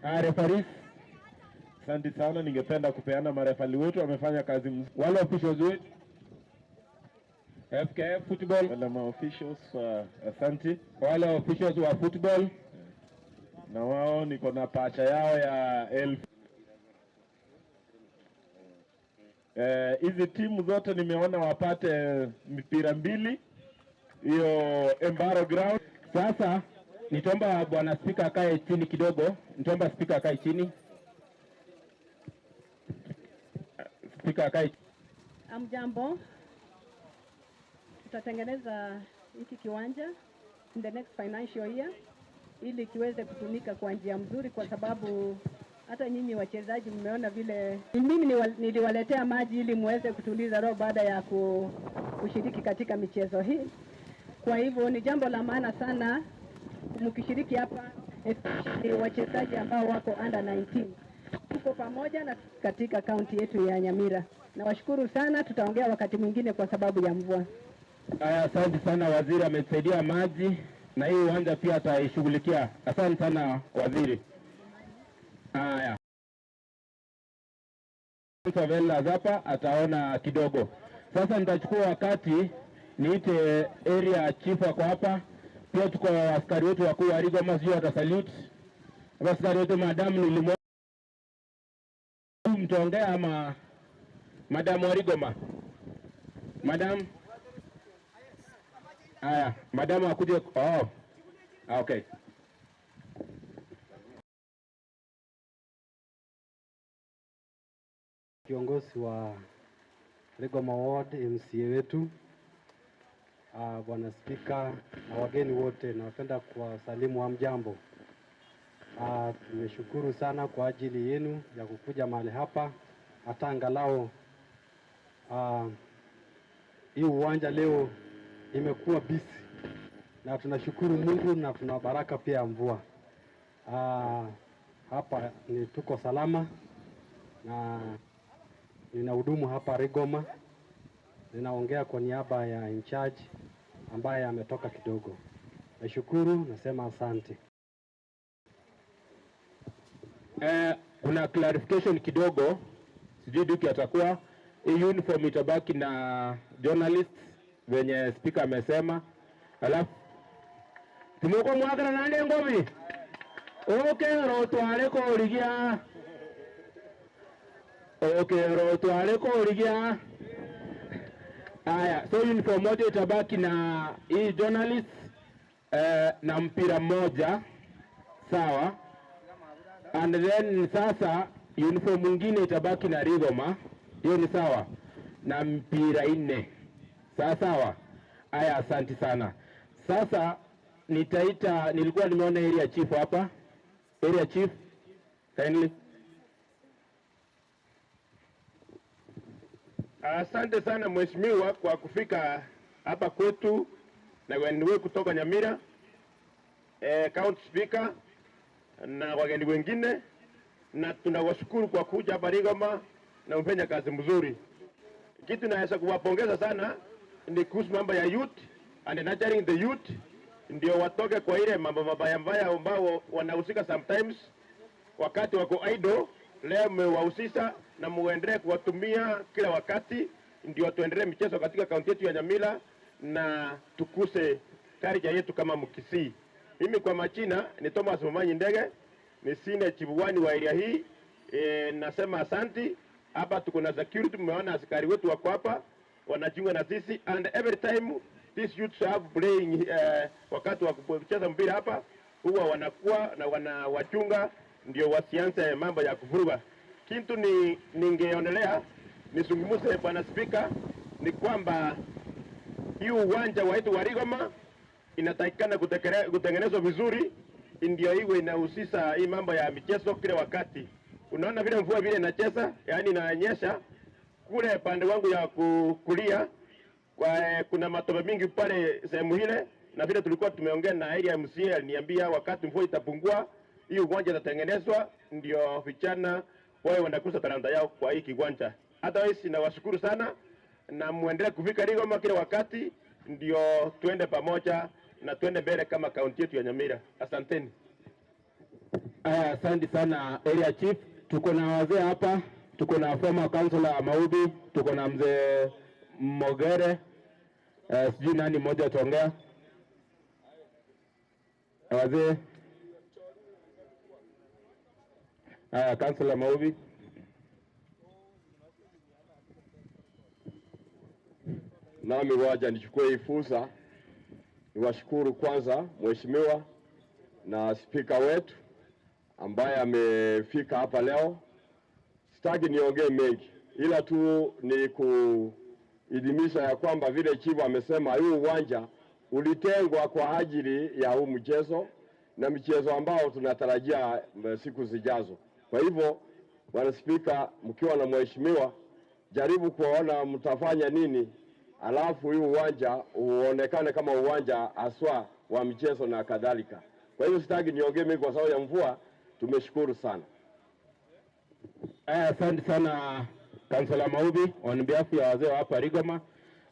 Referees, Asante sana, ningependa kupeana marefali wetu wamefanya kazi mzuri. Wale officials wetu FKF football, Wale ma officials asante. Wale officials wa football na wao niko na pacha yao ya elfu. Hizi timu zote nimeona wapate mipira mbili hiyo Embaro ground. Sasa nitaomba bwana speaker akae chini kidogo, nitaomba speaker akae chini. Speaker akae. Amjambo, tutatengeneza hiki kiwanja in the next financial year ili kiweze kutumika kwa njia mzuri, kwa sababu hata nyinyi wachezaji mmeona vile mimi niliwaletea maji ili muweze kutuliza roho baada ya kushiriki katika michezo hii. Kwa hivyo ni jambo la maana sana mkishiriki hapa, especially wachezaji ambao wako under 19. Tuko pamoja na katika kaunti yetu ya Nyamira. Nawashukuru sana, tutaongea wakati mwingine kwa sababu ya mvua. Haya, asante sana waziri, ametusaidia maji na hii uwanja pia ataishughulikia. Asante sana waziri. Haya. Hapa ataona kidogo. Sasa nitachukua wakati niite area chief wako hapa. Pia tuko askari wetu wakuu wa Rigoma, sijui watasalute. Askari wetu madam nilimwona mtaongea ama madam wa Rigoma? Madam? Haya, madam akuje. Oh. Okay. Kiongozi wa Rigoma Ward, MCA wetu, Bwana Speaker na wageni wote, napenda kuwasalimu hamjambo. Tumeshukuru sana kwa ajili yenu ya kukuja mahali hapa, hata angalau hii uwanja leo imekuwa busy, na tunashukuru Mungu na tuna baraka pia ya mvua. Hapa ni tuko salama na ninahudumu hapa Rigoma. Ninaongea kwa niaba ya in charge ambaye ametoka kidogo. Nashukuru, nasema asante. Kuna clarification kidogo, sijui Duki atakuwa hii uniform itabaki na journalists venye speaker amesema. Alafu tumeko mwakana nande ngobi okero tware korigia okero tware korigia. Aya, so uniform moja itabaki na hii journalists na mpira mmoja, sawa. And then sasa uniform mwingine itabaki na Rigoma, hiyo ni sawa, na mpira 4. Sawa sawa. Aya, asante sana. Sasa nitaita, nilikuwa nimeona area chief hapa. Area chief, kindly. Asante sana mheshimiwa kwa kufika hapa kwetu na wageni kutoka Nyamira, county speaker na wageni wengine, na tunawashukuru kwa kuja hapa Rigoma na mfanya kazi mzuri. Kitu naweza kuwapongeza sana ni kuhusu mambo ya youth and nurturing the youth, ndio watoke kwa ile mambo mabaya mbaya ambao wanahusika sometimes wakati wako idle. Leo mmewahusisha na muendelee kuwatumia kila wakati, ndio tuendelee michezo katika kaunti yetu ya Nyamira na tukuse culture yetu kama Mkisii. Mimi kwa majina ni Thomas Momanyi Ndege, ni senior chief wani wa area hii. Nasema asanti. Hapa tuko na security, mmeona askari wetu wako hapa wanajiunga na sisi, and every time these youths have playing wakati wa kucheza mpira hapa huwa wanakuwa na wanawachunga ndio wasianze mambo ya kuvuruga. Kitu ni ningeonelea nisungumuze bwana speaker ni kwamba hii uwanja wetu wa Rigoma inatakikana kutengenezwa vizuri, ndio iwe inahusisha hii mambo ya michezo kila wakati. Unaona vile mvua vile inacheza, yani inanyesha kule pande wangu ya kulia kwa, kuna matope mingi pale sehemu ile, na vile tulikuwa tumeongea na area MCA aliniambia wakati mvua itapungua hii uwanja itatengenezwa ndio vijana wao wanakuza talanta yao kwa hii kiwanja. Otherwise nawashukuru sana na muendelee kufika Rigoma kila wakati ndio tuende pamoja na tuende mbele kama kaunti yetu ya Nyamira. Asanteni. Asante sana area chief. Tuko na wazee hapa, tuko na former councillor Maubi, tuko na mzee Mogere. Sijui nani mmoja ataongea. Wazee. Councillor Maubi. Nami waja nichukue hii fursa niwashukuru kwanza mheshimiwa na spika wetu ambaye amefika hapa leo. Sitaki niongee mengi, ila tu ni kuidhinisha ya kwamba vile chifu amesema, huu uwanja ulitengwa kwa ajili ya huu mchezo na michezo ambao tunatarajia siku zijazo. Kwa hivyo, bwana spika, mkiwa na mheshimiwa, jaribu kuona mtafanya nini, alafu huu uwanja uonekane kama uwanja haswa wa michezo na kadhalika. Kwa hivyo sitaki niongee mengi kwa sababu ya mvua. Tumeshukuru sana. Asante sana Councillor Maubi on behalf ya wazee wa hapa Rigoma.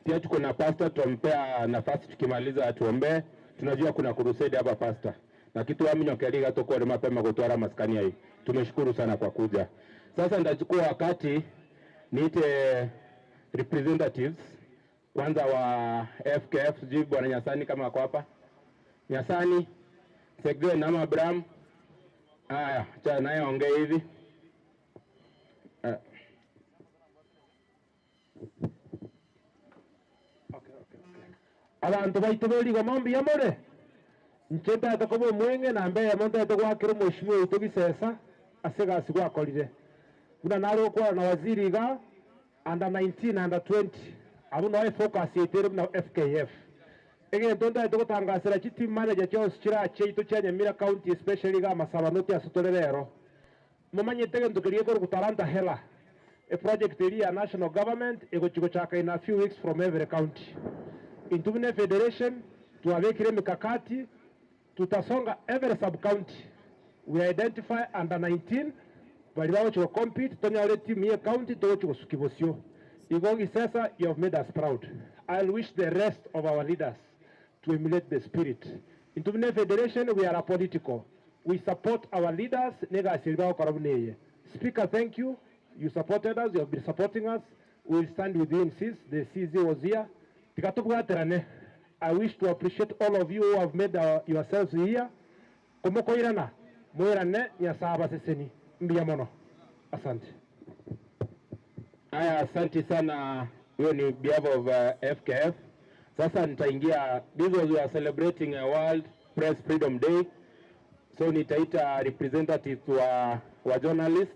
Pia tuko na pastor, tutampea nafasi tukimaliza atuombee. Tunajua kuna crusade hapa pastor. Na kitu aminyo keliga toko mapema kutwara maskani hii. Tumeshukuru sana kwa kuja. Sasa nitachukua wakati niite representatives kwanza wa FKF, sijui bwana Nyasani kama ako hapa. Nyasani, Sekde na Abraham. Haya, cha naye ongee hivi. Abantu baitu berigoma mbuya more nche ntete koba omwenge na mbe emo ntete gwakera omweshimiwa oito Gisesa ase egasi gwakorire buna nare gokwana na waziri iga under 19 under 20 abo noe focus yaito ere buna FKF egento ntete gotangasera chiteam manager chionsi chira chiaito chia Nyamira County, especially iga amasaba noti ase tore rero momanyete egento keria ekore gotaranta hela a project eri ya national government egochigochaka in a few weeks from every county. Intubune Federation tuwawekire mikakati, tutasonga every sub county. We identify under 19 bali bagochi compete tonyare team ye county togochi gosukibosio. Igo Gisesa, you have made us proud. I'll wish the rest of our leaders to emulate the spirit. Intubune Federation, we are apolitical. We support our leaders. Nega asiriba korabuneye. Speaker, thank you. You supported us, you have been supporting us. We will stand with you in since the CZ was here. I wish to appreciate all of you who have made yourselves here. Komokoirana, moirane, nyasaba seseni, mbiya mono. Asante. Aya, asante sana. Huyo ni behalf of FKF. Sasa nitaingia, this was we are celebrating a World Press Freedom Day. So nitaita representatives wa journalists.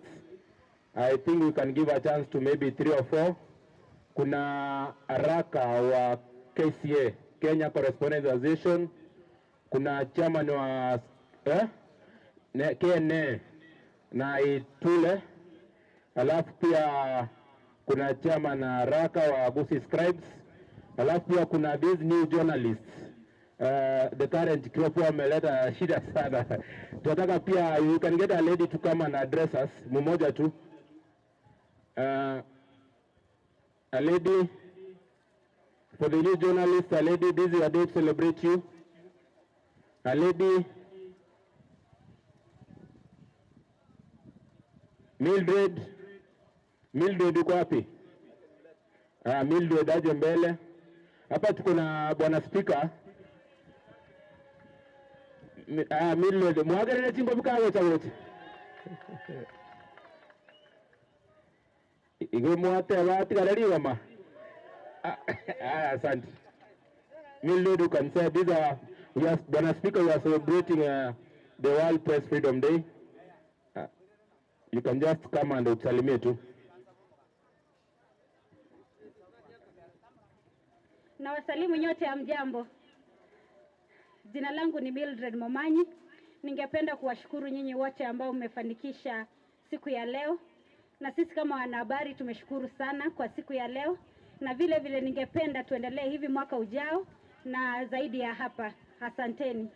I think we can give a chance to maybe 3 or 4. Kuna Araka wa KCA, Kenya Correspondents Association. Kuna chairman wa KNA na Itule. Alafu pia kuna chairman Araka wa Gusii Scribes. Alafu pia kuna these new journalists. The current crop wameleta shida sana. Tunataka pia you can get a lady to come and address us, mmoja tu. A lady for the new journalist, a lady, this is your day to celebrate you. A lady, Mildred, Mildred uko wapi? Mildred aje mbele. Hapa tuko na bwana speaker. Mildred, mwagerere chingo bukawe chawote. Igo mwate abatigarari mama. Asante. Mildred, you can say these are, we are, bwana speaker, we are celebrating the World Press Freedom Day. You can just come and usalimie tu. Na wasalimu nyote, hamjambo. Jina langu ni Mildred Momanyi. Ningependa kuwashukuru nyinyi wote ambao mmefanikisha siku ya leo. Na sisi kama wanahabari tumeshukuru sana kwa siku ya leo. Na vile vile ningependa tuendelee hivi mwaka ujao na zaidi ya hapa. Asanteni.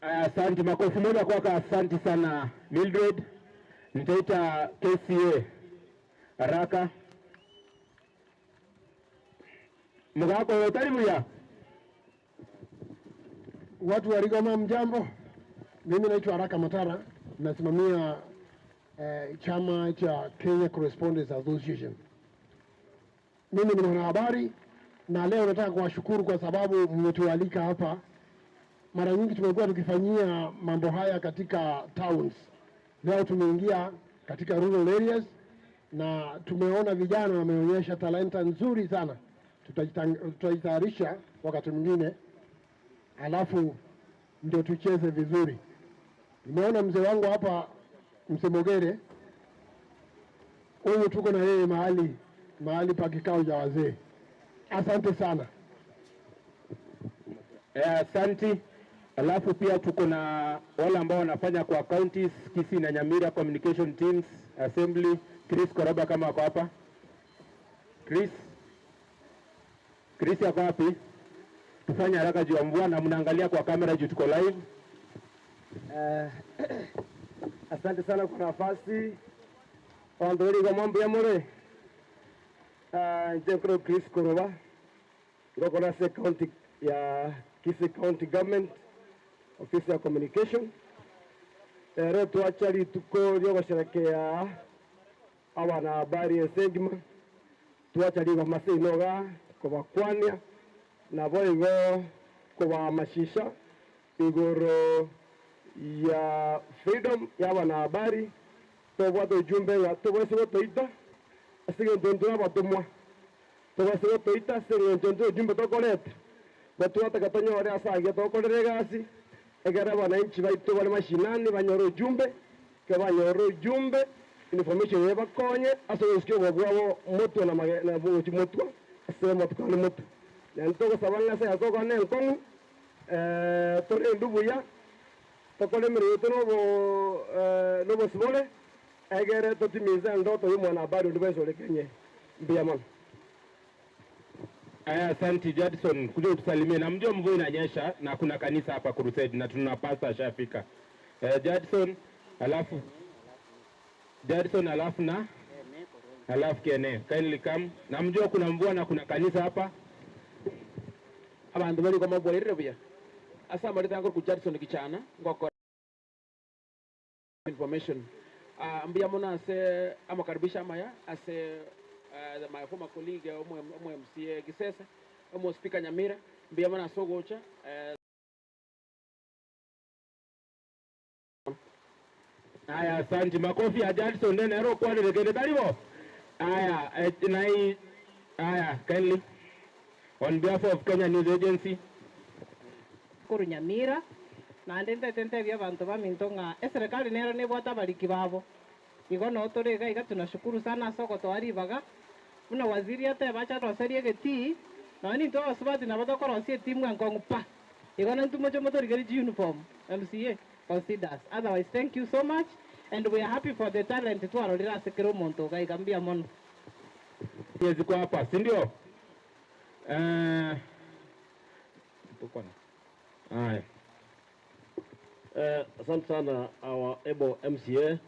Asante, makofi moja kwako. Asante sana Mildred. Nitaita KCA haraka. Mugako karibu ya. Watu wa Rigoma mjambo. Mimi naitwa Haraka Matara, nasimamia chama cha Kenya Correspondents Association. Mimi ni mwanahabari na leo nataka kuwashukuru kwa sababu mmetualika hapa. Mara nyingi tumekuwa tukifanyia mambo haya katika towns. Leo tumeingia katika rural areas na tumeona vijana wameonyesha talanta nzuri sana. Tutajitayarisha wakati mwingine alafu ndio tucheze vizuri. Nimeona mzee wangu hapa, Mzee Mogere, huyu tuko na yeye mahali pa kikao cha wazee. Asante sana. Asante. Alafu pia tuko na wale ambao wanafanya kwa counties, Kisii na Nyamira Communication Teams Assembly. Chris Koroba kama ako hapa. Chris ako wapi? Tufanye haraka juu ya mvua na mnaangalia kwa kamera juu tuko live. Asante sana kwa nafasi. Wandu kwa mambo ya more. Njekro Chris Koroba. Ngoko na se county ya Kisii County Government Office ya Communication. Leo tuachali tuko leo kusherehekea abana habari esegima. Tuachali kwa masinoga kwa kwania na boigo kwa mashisha igoro ya freedom ya wanahabari tobwate ujumbe ya tobwese gotoita ase gento abatomwa tobwese gotoita ase gento ujumbe tokorete batwataka tonyore ase agia tokorere egasi ekere abananchi baito bare mashinani banyore ujumbe ke banyore ujumbe information ye bakonye ase gosike obwo motwe na bogochi motwe ase motukane motwe na ntogosaba ng'ase yakokone enkong'u tore endubuya tokore emirimo nobo nobosibore egere totimize ndoto ya mwanahabari onde bwensi ore Kenya. Mbuya mono. Aya, asante Jadson, kuja utusalimie. Na mjua mvua inanyesha na kuna kanisa hapa Crusade na tuna pastor ashafika. Jadson, alafu Jadson alafu na alafu Kene. Kindly come. Na mjua kuna mvua na kuna kanisa hapa. Abantu bali kwa mabwa buya. Asa marita ngor ku Jadson kichana ngoko information. Mbuya mona ase amakaribisha amaya ase my former colleague omo MCA Gisesa omo speaker Nyamira mbuya mona sogocha. Aya, asante. Makofi ya Jadson nene ero kwa nile karibu. Aya, nai aya kindly on behalf of Kenya News Agency Kuru Nyamira na ndende tente bya bantu baminto nga eserikali nero nebwata bariki babo igo no torega iga tunashukuru sana soko twari baga una waziri ate bacha roserie geti na ni to asubati na batokoro sie timu ngong pa igo na ntumo chomo torigeri uniform MCA considers otherwise thank you so much and we are happy for the talent twarorira asekero monto ga igambia mono ziko hapa si ndio? Haya. Asante sana our able MCA.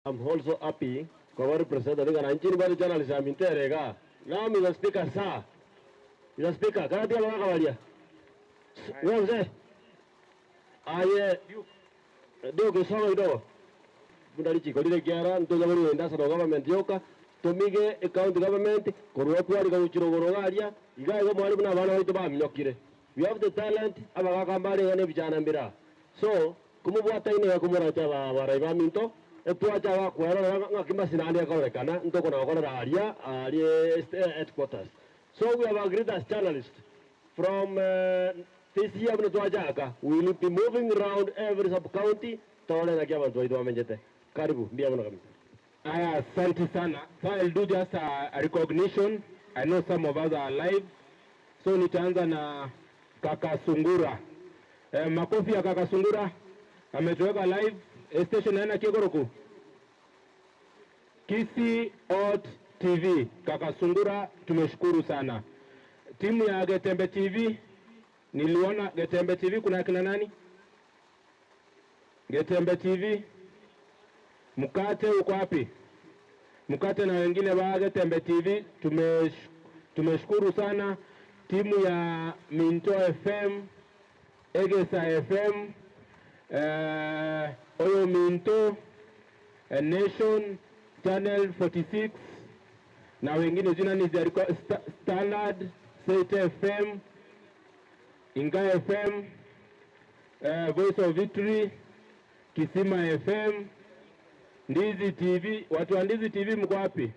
I'm also happy kwa represent alinga na nchini bado journalist aminterega. Now Mr. Speaker sir. Mr. Speaker, kana dia lwa kawalia. Wewe mzee. Aye. Duke sawa kidogo. Bundalichi kolile kiara ntoja bali wenda sana government yoka tomige county government korwa kwari ka uchirogorogaria igago mwalimu na bana baitu baminyokire. We have the talent abagakambare ngane vijana mbira. So kumubwata ine yakumuracha ba minto etwacha bakwera ngakimasinani akaorekana ntoko na bakorera aria aria headquarters. So we have agreed as journalists from this year twajaka we will be moving around every sub county tole na kia bantu baitu bamenyete. Karibu mbia mno kabisa. Aya, asante sana. So I'll do just a recognition. I know some of us are live. So nitaanza na Kaka Sungura. Makofi ya Kaka Sungura ametuweka live. Station haina kigoroku. Kisii Hot TV. Kaka Sungura tumeshukuru sana. Timu ya Getembe TV, niliona Getembe TV kuna kina nani? Getembe TV. Mkate uko wapi? Mkate na wengine wa Getembe TV tumeshukuru sana. Timu ya Minto FM, Egesa FM, Oyominto, Nation, Channel 46 na wengine jina ni Standard, State FM, Inga FM, Voice of Victory, Kisima FM, Ndizi TV. Watu wa Ndizi TV mko wapi?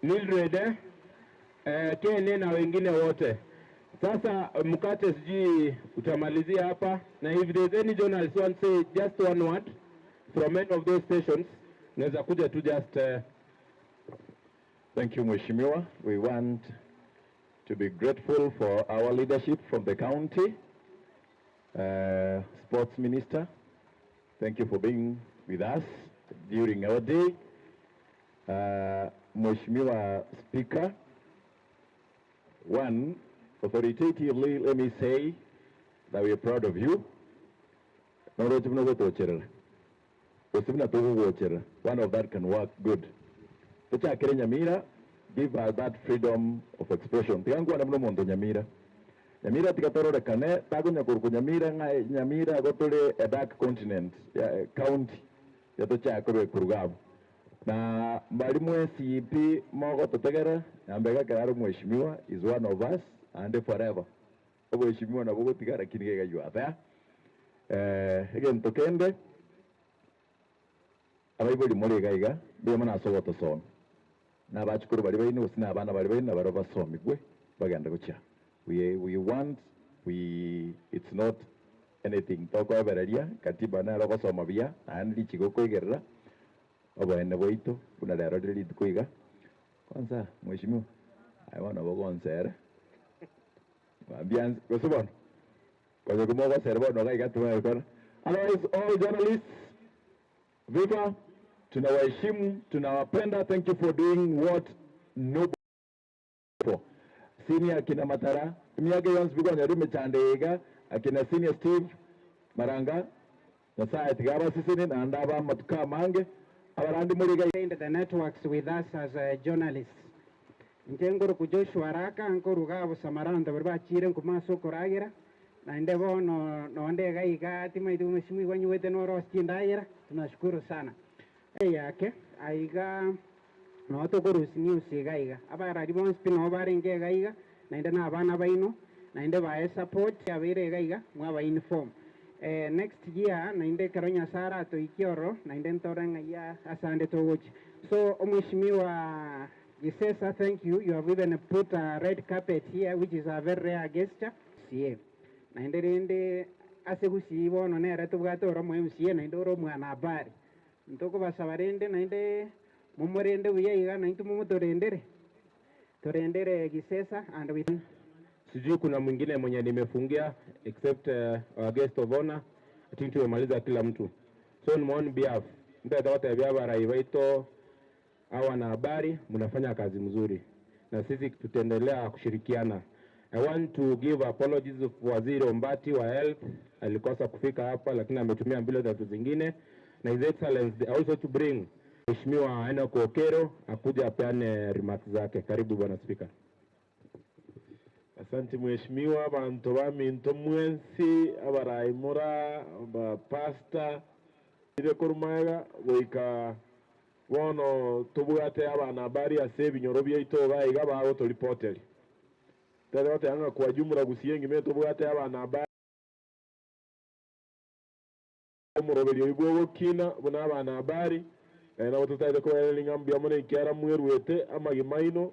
Mildred, KNN na wengine wote. Sasa mkate sijui utamalizia hapa, na if there's any journalist want say just one word from any of those stations, naweza kuja tu just Thank you, Mheshimiwa. We want to be grateful for our leadership from the county. Sports Minister, thank you for being with us during our day. Mheshimiwa Speaker, one, authoritatively, let me say that we are proud of you. One of that can work good. Nyamira, give us that freedom of expression. Nyamira. Nyamira tikatororekane tagonya kuruku Nyamira Nyamira gotore a dark continent county yatocha kurugabu na mwalimu CP mogo totegera ambega keraro mheshimiwa is one of us and forever. Mheshimiwa na bogo tigara kinigega you are there. Again tokende abaiboli muri gaiga biyo mana sogoto son na bachukuru bari baine usina abana bari baine baro basomigwe bagenda gucha. We want, it's not anything. Toko evereria, katiba na rogo soma bia, andi chigoko igerra. Obo ene boito, kuna lero dili tukuiga. Kwanza, mheshimiwa, I want to go on sir. Bian, gosubon. Kwa kumo go servo no gaiga tuwa. Otherwise, all journalists, viva, tunawaheshimu, tunawapenda. Thank you for doing what nobody for. Senior akina Matara, miyage yons biko nyarume chandega, akina Senior Steve Maranga, nasa etigaba sisini na andaba matuka mange, abarandi muriga. The networks with us as journalists. Njenguru ku Joshua Raka, nkoru gabo samaranda berba chire nkumaso koragira, na ndebo no ndega iga tima idu mheshimiwa wanyu no rosti ndaira, tunashukuru sana. Yake aiga no tokorusi news iga abara ribons pino barenge iga na inde na abana baino na inde bae support abire iga mwaba inform next year na inde karonya sara to ikioro na inde ntoranga ya asande togochi. So mheshimiwa Gisesa, thank you, you have even put a red carpet here, which is a very rare gesture. Sie na inde rende asegusi bono nere tubwate oro mu MCA na inde oro mwana habari ntoko basabarende na inde mumurende buya na intu mumutorendere torendere Gisesa and with. Sijui kuna mwingine mwenye nimefungia except our guest of honor. I think tumemaliza kila mtu. So on my own behalf, mtata byabara ibaito hawa na habari mnafanya kazi mzuri na sisi tutaendelea kushirikiana. I want to give apologies for Waziri Ombati wa Health, alikosa kufika hapa lakini ametumia mbili tatu zingine, na His Excellency also to bring Mheshimiwa Enoch Okero akuja apeane remarks zake. Karibu Bwana Speaker. Asante mheshimiwa, bantu baminto mwensi abaraimura ba pastor ile korumaga goika bono tubwate abana habari ase ebinyoro byaito baiga bago toripoteri tere anga kwa jumla gusiengi me tubwate abana habari omuroberi ibwo kina bona abana habari na botutaide koelinga mbya mone kiara mwerwete amagimaino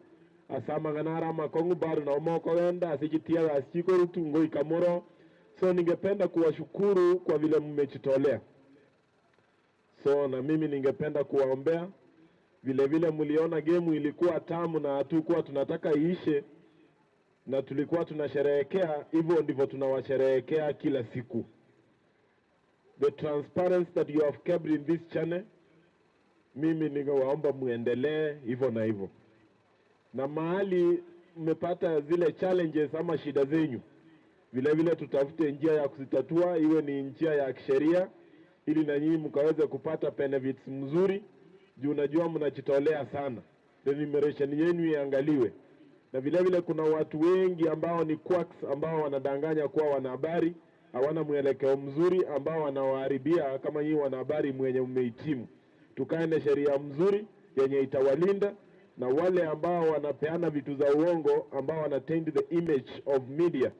asama ganara makongu bado na omoko wenda asijitia asiko rutungo ikamoro. So ningependa kuwashukuru kwa vile mmejitolea. So na mimi ningependa kuwaombea. Vile vile mliona game ilikuwa tamu na hatukuwa tunataka iishe na tulikuwa tunasherehekea, hivyo ndivyo tunawasherehekea kila siku. The transparency that you have kept in this channel, mimi ningewaomba muendelee hivyo na hivyo. Na mahali mmepata zile challenges ama shida zenyu, vile vile tutafute njia ya kuzitatua, iwe ni njia ya kisheria, ili na nyinyi mkaweze kupata benefits mzuri. Juu najua mnajitolea sana. Remuneration yenu iangaliwe. Na vile vile kuna watu wengi ambao ni quacks, ambao wanadanganya kuwa wanahabari, hawana mwelekeo mzuri, ambao wanawaharibia kama nyinyi wanahabari mwenye mmehitimu. Tukae na sheria mzuri yenye itawalinda, na wale ambao wanapeana vitu za uongo, ambao wana taint the image of media,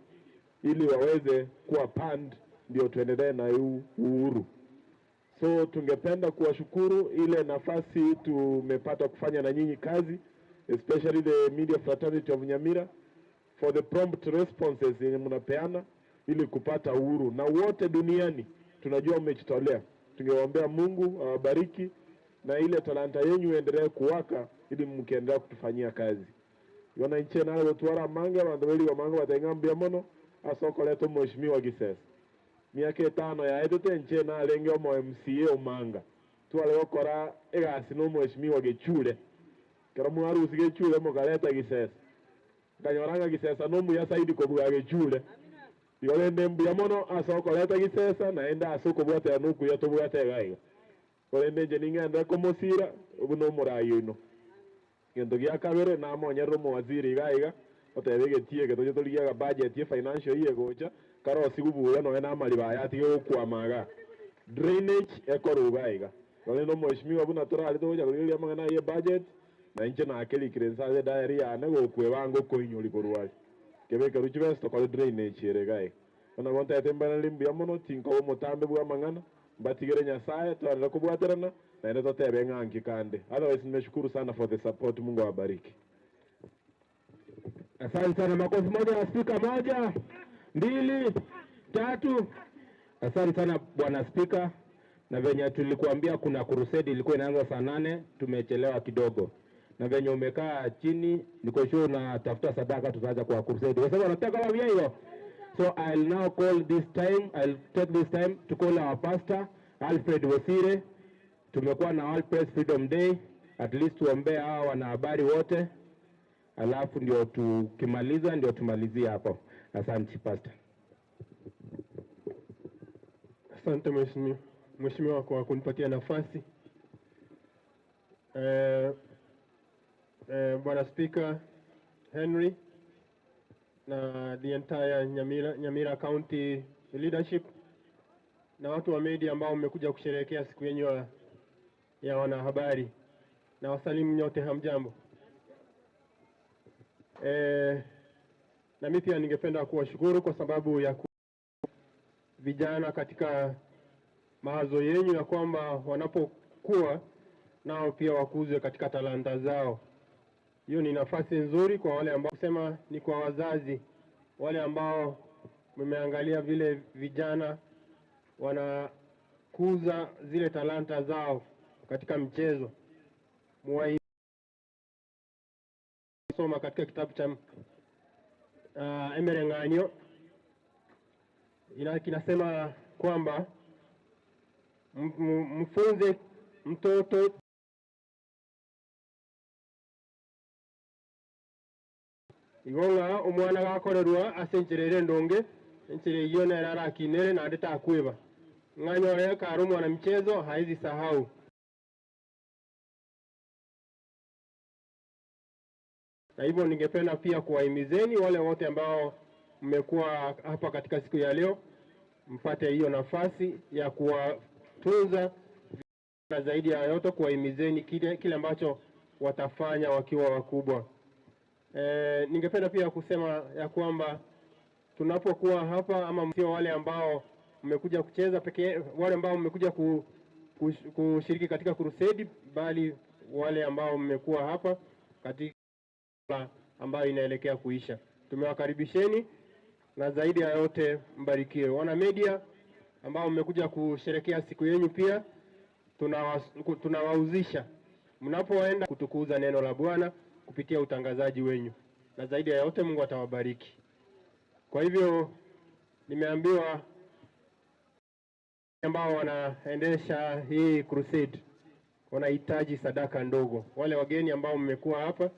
ili waweze kuwa panned, ndio tuendelee na uhuru. So tungependa kuwashukuru ile nafasi tumepata kufanya na nyinyi kazi, especially the media fraternity of Nyamira, for the prompt responses yenye mnapeana ili kupata uhuru. Na wote duniani tunajua mmejitolea. Tungewaombea Mungu awabariki na ile talanta yenu iendelee kuwaka ili mkiendelea kutufanyia kazi. Yona nche nalo gotwara manga bandu beli bamanga batengambia mono asokoleto mheshimiwa Gisesa. Miaka 5 yaetete nche nalenge omo MCA omanga. Twale gokora egasi no mheshimiwa Gichure. Kero mwarusi Gichure mukareta Gisesa. Kanyoranga Gisesa no muya saidi kobuga Gichure. Igo mbuya mono asokoleta Gisesa naenda asokobwate nuku yatobwate gaiga. Korende nche ning'ende komosira obu no murayi ino. Gento gia kabere namonyerera omowaziri iga iga otebe getie getoche torigiaga budget ye financial year gocha karosi gubuya noe na amariba aya atige gokwamaga. Drainage ekoruga iga. Korende omheshimiwa buna torari togocha korigereria amang'ana ye budget na inche nakerikire nsabe diary yane gokwebanga okoinyori korwa aria. Kebeke chibesa tokore drainage ere iga iga. Bono bontete mbanari mbuya mono tinkoba omotambe bwa amang'ana mbatigere Nyasaye twarere kobwaterana naende totebe ng'anki kande. Otherwise nimeshukuru sana for the support. Mungu awabariki. Asante sana, makofi moja na spika, 1, 2, 3. Asante sana bwana spika. Na venye tulikuambia kuna crusade ilikuwa inaanza saa 8, tumechelewa kidogo. Na venye umekaa chini niko sure unatafuta sadaka tutaanza kwa crusade. Kwa sababu wanataka wao hiyo. So I'll now call this time, I'll take this time to call our pastor Alfred Wosire. Tumekuwa na World Press Freedom Day, at least tuombee hawa wanahabari wote. Alafu ndio tukimaliza ndio tumalizie hapo. Asante pastor. Asante mheshimiwa kwa kunipatia nafasi. Bwana Speaker Henry na the entire Nyamira County leadership na watu wa media ambao mmekuja kusherehekea siku yenu ya wanahabari, na wasalimu nyote, hamjambo. Na mimi pia ningependa kuwashukuru kwa sababu ya vijana katika mawazo yenu ya kwamba wanapokuwa nao pia wakuzwe katika talanta zao. Hiyo ni nafasi nzuri kwa wale ambao kusema ni kwa wazazi, wale ambao mmeangalia vile vijana wanakuza zile talanta zao katika mchezo. Soma katika kitabu cha Emereng'anyo kinasema kwamba mfunze mtoto igonga omwana gakorerwa ase encherere ndonge enchere iyo nerakinere na ndetakweba ng'anyore karo mwana mchezo haizi sahau. Na hivyo ningependa pia kuwahimizeni wale wote ambao mmekuwa hapa katika siku ya leo mpate hiyo nafasi ya kuwatunza, na zaidi ya yote kuwahimizeni kile ambacho watafanya wakiwa wakubwa. Ningependa pia kusema ya kwamba tunapokuwa hapa, ama sio wale ambao mmekuja kucheza pekee, wale ambao mmekuja kushiriki katika crusade, bali wale ambao mmekuwa hapa katika ambayo inaelekea kuisha. Tumewakaribisheni na zaidi ya yote mbarikiwe. Wana media ambao mmekuja kusherehekea siku yenu pia tunawauzisha mnapoenda kutukuza neno la Bwana kupitia utangazaji wenyu, na zaidi ya yote Mungu atawabariki. Kwa hivyo nimeambiwa ambao wanaendesha hii crusade wanahitaji sadaka ndogo. Wale wageni ambao mmekuwa hapa,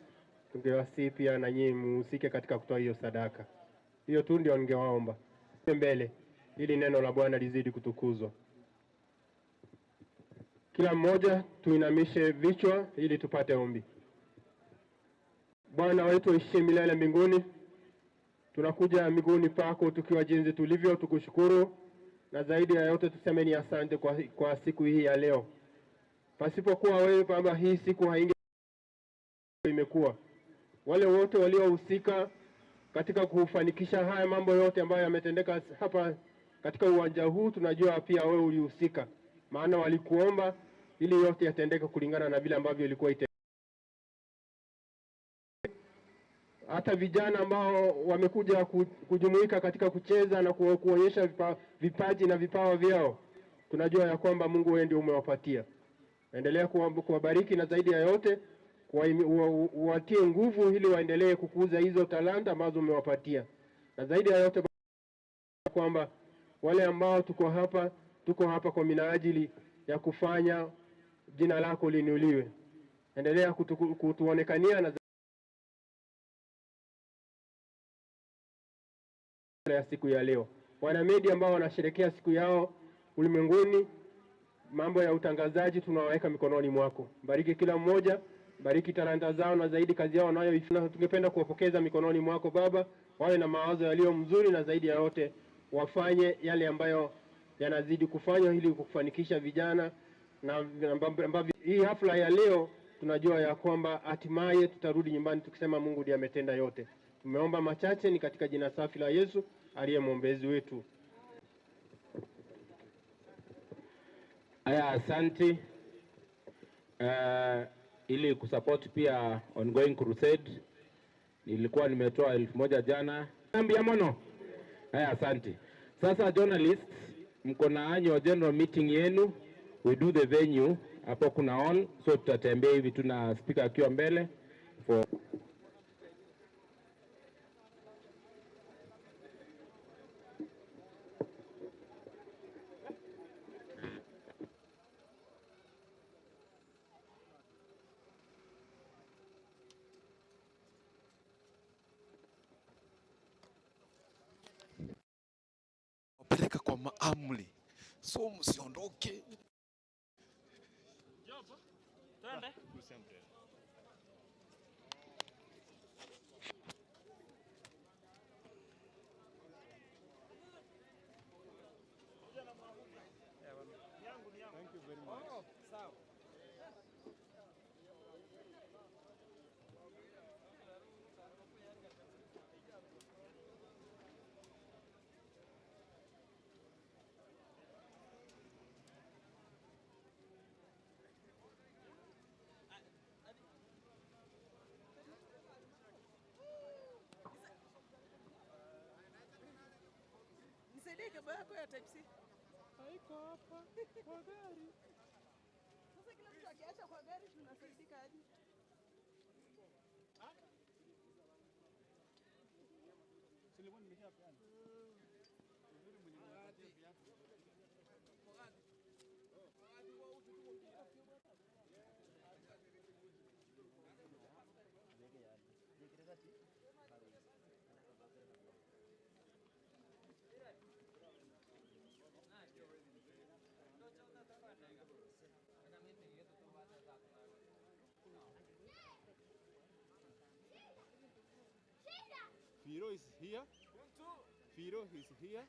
tungewasihi pia na nyinyi muhusike katika kutoa hiyo sadaka. Hiyo tu ndio ningewaomba mbele, ili neno la Bwana lizidi kutukuzwa. Kila mmoja tuinamishe vichwa ili tupate ombi. Bwana wetu aishiye milele mbinguni, tunakuja miguuni pako tukiwa jinsi tulivyo, tukushukuru na zaidi ya yote tuseme ni asante kwa siku hii ya leo. Pasipokuwa wewe Baba, hii siku hainge imekuwa. Wale wote waliohusika katika kufanikisha haya mambo yote ambayo yametendeka hapa katika uwanja huu, tunajua pia wewe ulihusika, maana walikuomba ili yote yatendeke kulingana na vile ambavyo ilikuwa ite. Hata vijana ambao wamekuja kujumuika katika kucheza na kuonyesha vipaji na vipawa vyao, tunajua ya kwamba Mungu wewe ndio umewapatia. Endelea kuwabariki na zaidi ya yote uwatie nguvu ili waendelee kukuza hizo talanta ambazo umewapatia. Na zaidi ya yote kwamba wale ambao tuko hapa kwa minajili ya kufanya jina lako liinuliwe. Endelea kutuonekania na ya siku ya leo. Wana media ambao wanasherehekea siku yao ulimwenguni, mambo ya utangazaji tunawaweka mikononi mwako. Bariki kila mmoja, bariki talanta zao na zaidi kazi yao wanayoifanya. Tungependa kuwapokeza mikononi mwako Baba, wawe na mawazo yaliyo mzuri na zaidi ya yote wafanye yale ambayo yanazidi kufanywa ili kufanikisha vijana na ambavyo hii hafla ya leo tunajua ya kwamba hatimaye tutarudi nyumbani tukisema Mungu ndiye ametenda yote. Tumeomba machache ni katika jina safi la Yesu aliye mwombezi wetu. Aya, asante. Ili kusupport pia ongoing crusade nilikuwa nimetoa 1000 jana. Ambia mono. Aya, asante. Sasa journalists, mko na annual general meeting yenu. We do the venue hapo kuna on, so tutatembea hivi tu na speaker akiwa mbele for peleka kwa maamri, so msiondoke. Thank you very much. Oh, sawa. Nisaidie kebo yako ya type C. Haiko hapa kwa gari. Sasa kila mtu akiacha kwa gari tunasaidika aje? Silikuwa nimeshapeana. Uzuri mwenye nimepatia viatu. Firo is here. Firo is here.